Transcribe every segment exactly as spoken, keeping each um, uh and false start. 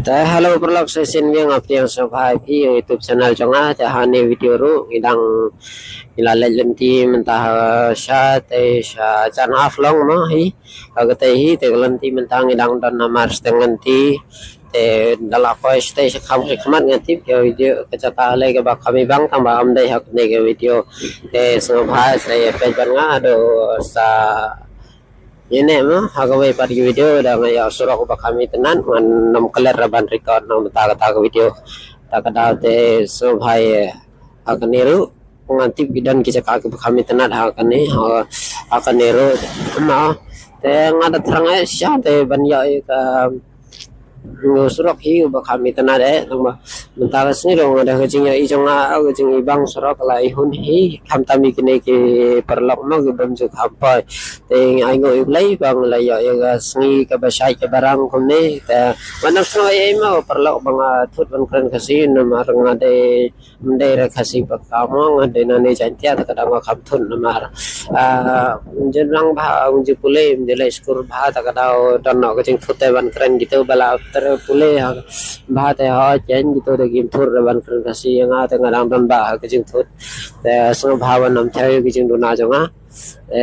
Te hello paralok, sa shisien biang nga pdiang sngewbha ïa phi ïa YouTube channel jong nga. Te ha kane video ruh ngi dang, ngi la leit lynti mynta ha sha, te sha jan half long mo hi. Ha kata hi te ka lynti mynta ngi dang don namar shiteng lynti. Te da la poi shatei sha kham khmat nga tip ïa video ka jaka lei kaba kham ibang, tang ba ym dei ha kane ka video. Te sngewbha sa ïa peit bad nga haduh sa ïa ne mo ha kawei pat ki video. Da nga ïoh surok ba kham itynnad, ngan nym klet ra ban record noh mynta kata ka video. Ta ka daw te sngewbha ïa ha kane ruh. Nga tip ki don ki jaka kiba kham itynnad ha kane, ha, ha kane ruh mo. Te nga da thrang eh sha te ban ïoh ïa ka, mm, surok hi ba kham itynnad eh, tang ba mynta ka sngi ruh nga da ka jingïohi jong nga, ka jingibang surok la ihun hi, khamtam ïa kine ki paralok mo ki bym ju kham poi. Te nga ainguh ïa U Blei ba nga la ïoh ïa ka sngi kaba shait kaba rang kumne. Te nga nym sngew ei ei mo paralok ba nga thut ban kren Khasi namar nga dei, ym dei re Khasi ba ka mo, nga dei nane Jaiñtia, ta ka daw nga kham thut namar, ah, ym ju nang bha, ym ju pule, ym ju leit skul bha, ta ka daw don noh ka jingthut te ban kren kito ba la ter pule ha bha te ho chen kito te kim thut re ban kren Khasi ïa nga, te nga dang don bha ha ka jingthut. Te sngewbha ban nym thew ïa ka jingduna jong nga. Te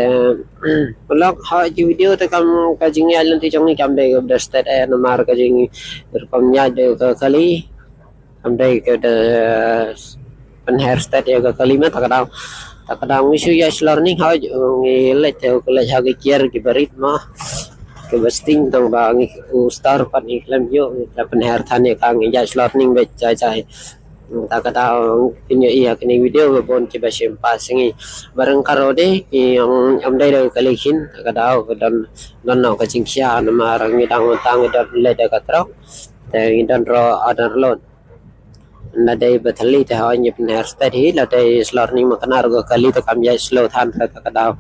paralok, ha ki video te kam ka jingïaid lynti jong ngi kam dei kaba da stet eh namar ka jing rukom ïaid da ka kali. Kam dei ka da pynher stet ïa ka kali mo, ta ka daw. Ta ka daw ngi shu ïaid shlur ning, hooid ngi leit te u leit ha ki kier kiba rit mo, kiba sting, tang ba ngi u star pat ngi khlem ïoh, ngi khlem pynher than ïa ka, ngi ïaid shlur ning beit jai jai. Ta ka daw phin ïohi ha kine video ba bun kiba shim pas ïa ngi. Ba ryngkat ruh de ngi ym, ym dei da ka kali khin, ta ka daw ka don, don noh ka jingkhia namar ngi dang, tang ngi don leit da ka trok. Te ngi don ruh, ah, don load. Lada dei ba thylli te hooid ngi pynher stet hi, lada dei shlur ning ma kane ruh ka kali te kam ïaid slow than, ta ka daw.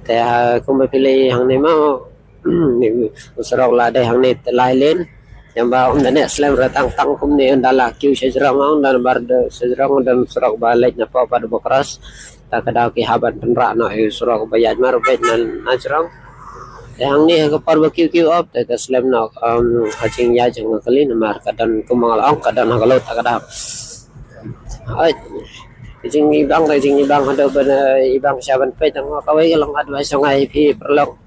Te ha kumba phi lei hangne mo, u surok la dei hangne te lai lane. Ym ba ym da neh slem re tang tang kumne, ynda la kiew sha jrong ong, ynda bar da sha jrong don surok ba leit napoh pat ba cross. Ta ka daw ki hap ban pynrah noh ïa u surok ba ïaid mar beit na, na jrong. Te hangne ha ka por ba kiew kiew op te ka slem noh, um, ha jingïaid jong ka kali namar ka don kumba nga la ong ka don ha ka load, ta ka daw. Hooid. Ka jingibang, ka jingibang haduh ban, eh, ibang sha ban peit, tang kawei ka long advice jong nga ïa phi paralok.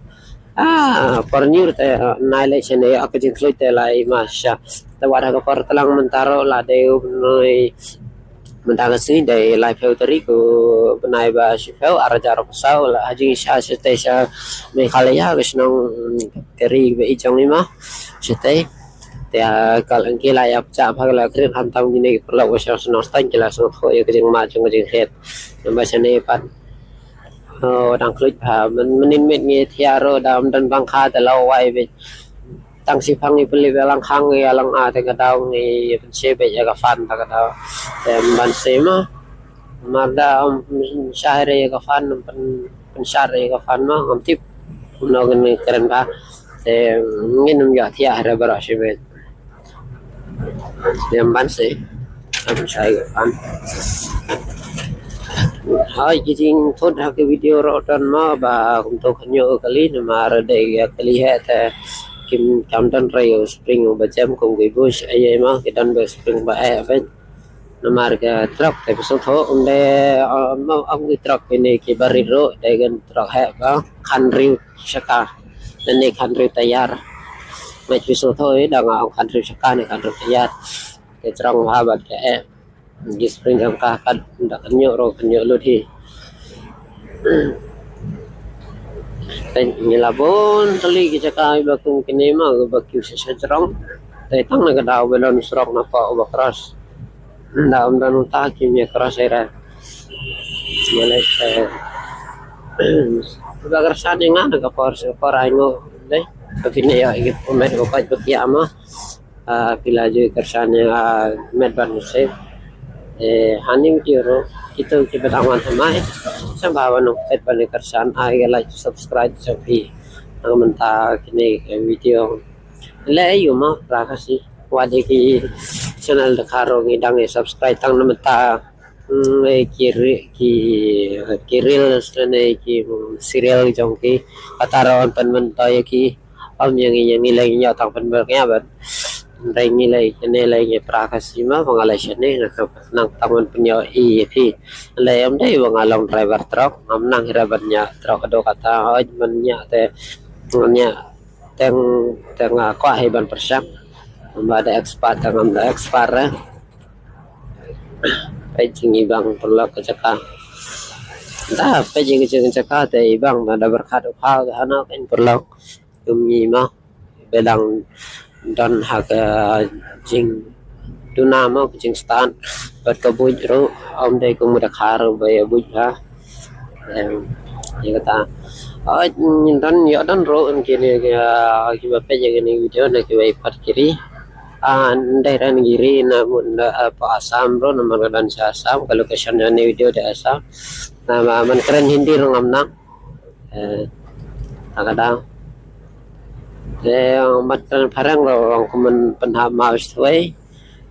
Ah, por ñiur te, ah, nai leit shane, ah, ka jingkhluit te la i ma sha. Te wat ha ka por tlang mynta ruh la dei u bnai, mynta ka sngi dei laiphew tarik u bnai ba shiphew, ar hajar arphew saw, la ha jingshisha shatei sha Meghalaya ka shnong, mm, Keri ba i jong i ma shatei. Te, ah, ka la ki la ïap cha bha, ka la krit khamtam kine ki paralok ba sha shnong Stain ki la sngewthuh ïa ka jingma jong ka jingkhet. Namar shane pat, oh, dang khluit bha, myn, mynnin miet ngi thiah ruh da ym don pangkha te la wai beit. Tang shiphang ngi pynlip ïa lang khang ïa lang a, te ka daw ngi pynshe beit ïa ka fan, ta ka daw. Te ym ban seh mo. Mar da ym shah re ïa ka fan, ym pyn, pynshah re ïa ka fan mo, ngam tip kumno ngin kren bha. Te ngin ym ïoh thiah re baroh shibit. Te ym ban seh. Ym shah ïa ka fan. Hooid, ki jingthut ha ki video ruh don mo ba kumto khynñiuh kali namar dei ka kali heh te kim, kam don re u spring uba jem kum ki bush ei ei mo, ki don ba spring ba eh beit. Namar ka trok te phi sngewthuh ym dei, um, ym ki trok kine kiba rit ruh, dei ka trok heh ba khathynriew shaka lane khathynriew tayar. Ngi phi sngewthuh, eh, da nga ong khathynriew shaka ne khathynriew tayar. Te jrong bha bad ka eh. Ki spring jong ka kat da khynñiuh ruh khynñiuh lut hi. Te ngi la bun tylli ki jaka ba kum kine mo ba kiew sha sha jrong. Te tang na ka daw ba don surok napoh ba cross. Da ym don uta kim ïa cross ei re. Ïa lei te ba kyrshan ïa nga na ka por sha ka por, ainguh dei. Ba kine ïa ki met ba pait ba kiah mo. Ah, phi la ju kyrshan ïa nga met ban save. Eh, ha kane video ruh kito kiba dang wan thymmai, sngewbha ban nym phet ban ïa kyrshan, ai ïa like, subscribe jong phi. Nang mynta kine ki video. Leh ïa u mo Pra Khasi. Wat ïa ki channel dkhar ruh ngi dang ïa subscribe tang na mynta. Hmm, eh, ki re-, ki, ki reels ne ki, hmm, serial jong ki. Kata ruh yn pynmyntoi ïa ki. Ym ïa ngi, ïa ngi leh ngi ïoh tang pynbor ïa ban. Hynrei ngi lei, kane lei ngi pra Khasi ma, ba nga lei shane, nga ka nang tang ban pynïoh-i ïa phi. Lei ym dei ba nga long driver truck, ngam nang hi ruh ban ñiah truck haduh katta, hooid ban ñiah te, ban ñiah te, te nga kwah hi ban pyrshang. Ba da expert te ngam da expert re. Peit jingibang paralok ka jaka. Da peit jingibang jaka te ibang da, da pyrkhat u phaw te hana kan paralok. Kum ngi ma ba dang don ha ka jingduna ma, ka jingstad bad ka buit ruh, ym dei kum da khar ba ïa buit ha. Em, ïa kata. Oi, don, ïa don ruh kine ki, ah, kiba peit ïa kine video na kiba ïa pat ki ri. Ah, ndei ran ki ri na mut na, ah, pa Assam ruh, namar ka don sha Assam, ka location jong kine video da Assam. Na ma, man kren Hindi ruh ngam nang. Eh, ta ka dang. Eh, mat kan phareng ruh, ong kum man pynhap ma wis twei.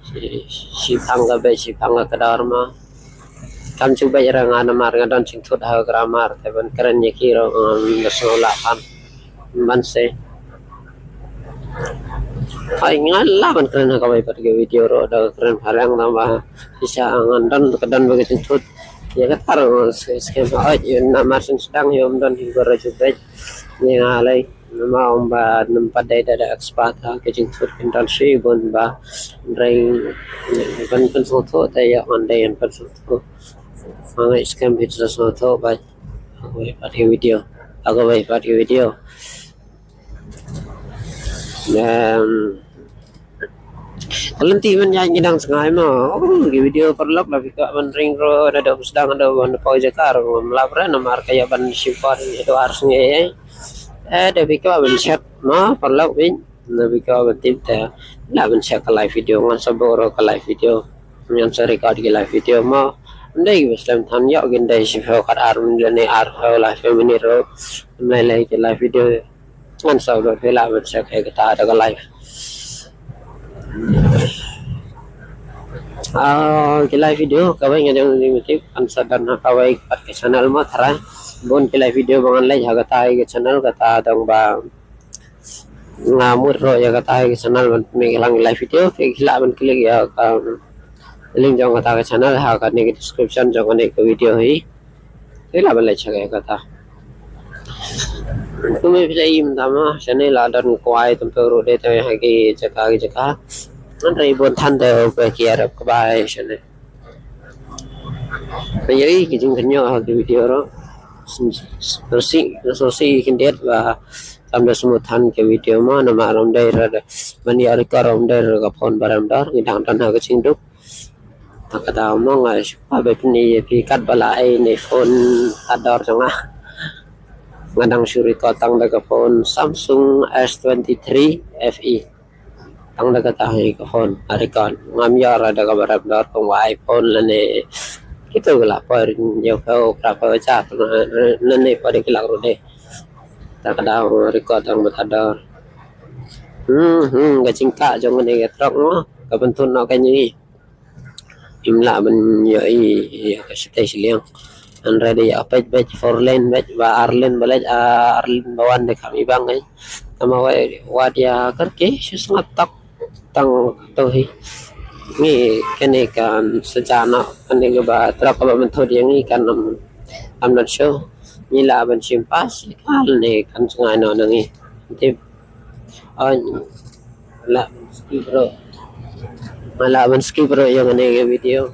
Shi, shi phang ka beit, shi phang ka kdar ma. Kam chu beit ra nga namar nga don jingthut ha grammar, te ban kren ïa ki ruh, um, nga sngew lah pan. Ban se. Hai, nga lah ban kren ha kawei pat ka video ruh, da kren phareng tang ba shisha ngan don, ka don ba ka jingthut. Ïa kata ruh, se, se, ai, ïa namar shisha dang ïa ym don hi ba ra ju beit. Ïa nga lei. Namar ym ba, ym pat dei da, da expert ha ka jingthut, kin don shibun ba, hynrei ban pynsngewthuh te ïa ngan dei ban pynsngewthuh. Nga ngeit skhem phi sa sngewthuh ba ha kawei pat ka video, ha kawei pat ka video. Em, ka lynti ban ïaid ngi dang sngai ma. Oh, ki video paralok, da phi kwah ban ring ruh, da dei sdang, da ban poi jaka ruh ngam lap re, namar ka ïa ban shim por ïa dua ar sngi. Eh, da phi kwah ban check ma paralok, bad da phi kwah ban tip te lah ban check ka live video, ngan sa buh ruh ka live video, ngan sa record ki live video ma. Ym dei kiba slem than, ïoh kin dei shiphew kat ar minit lane arphew laiphew minit ruh. Ym lei lei ki live video. Ngan sa upload phi lah ban check ïa kata da ka live. Ah, ki live video kawei nga dang ïa tip, ngan sa don ha kawei pat ka channel ma, tharai bun ki live video ba ngan leit ha kata ka channel, kata dang ba nga mut ruh ïa kata ka channel ban pynmih lang ki live video. Phi lah ban click ïa ka link jong kata ka channel ha kane ka description jong kane ka video hi. Phi lah ban leit check ïa kata. Kumne phi la ïohi mynta ma, shane la don kwai tympew ruh de, te ha ki jaka ki jaka. Hynrei bun than te u ba ki Arab ka bai shane. Phi ïohi ki jingkynnoh ha ki video ruh. Sngewsih, sngewsih khyndiat ba kam da smooth than ki video ma, namar ym dei ruh da ban ïa record, ym dei ruh ka phone ba rem dor, ngi dang don ha ka jingduk. Ta ka daw mo nga shu kwah ban pyni ïa phi katba la ai ne phone ka dor jong nga. Nga dang shu record tang da ka phone Samsung S twenty-three F E. Tang da kata hi ka phone nga record. Ngam ïoh ruh da kaba rem dor kum ka iPhone lane kito ki la poi ïa phew phra phew hajar lane poi da ki lak ruh de. Ta ka daw record tang bad ka dor. Hmm, hmm, ka jingkah jong kane ka truck mo, ka pynthut noh ka ngi. Im lah ban ïohi ïa ka shatei shiliang. Hynrei da ïa peit beit four lane beit, ba ar lane ba leit, ah, ar lane ba wan de kam i bang ei. Tama wai wat ïa kyrkieh shu sngap tak tang to hi. Ngi kane kan sa ja noh, kane kaba truck kaba pynthut ïa ngi kan ym, ym don shuh. Ngi lah ban shim pass ïa ka lane kan jngai noh na ngi. Tip. Oi. Lah ban skip ruh. Lah ban skip ruh ïa kane ka video.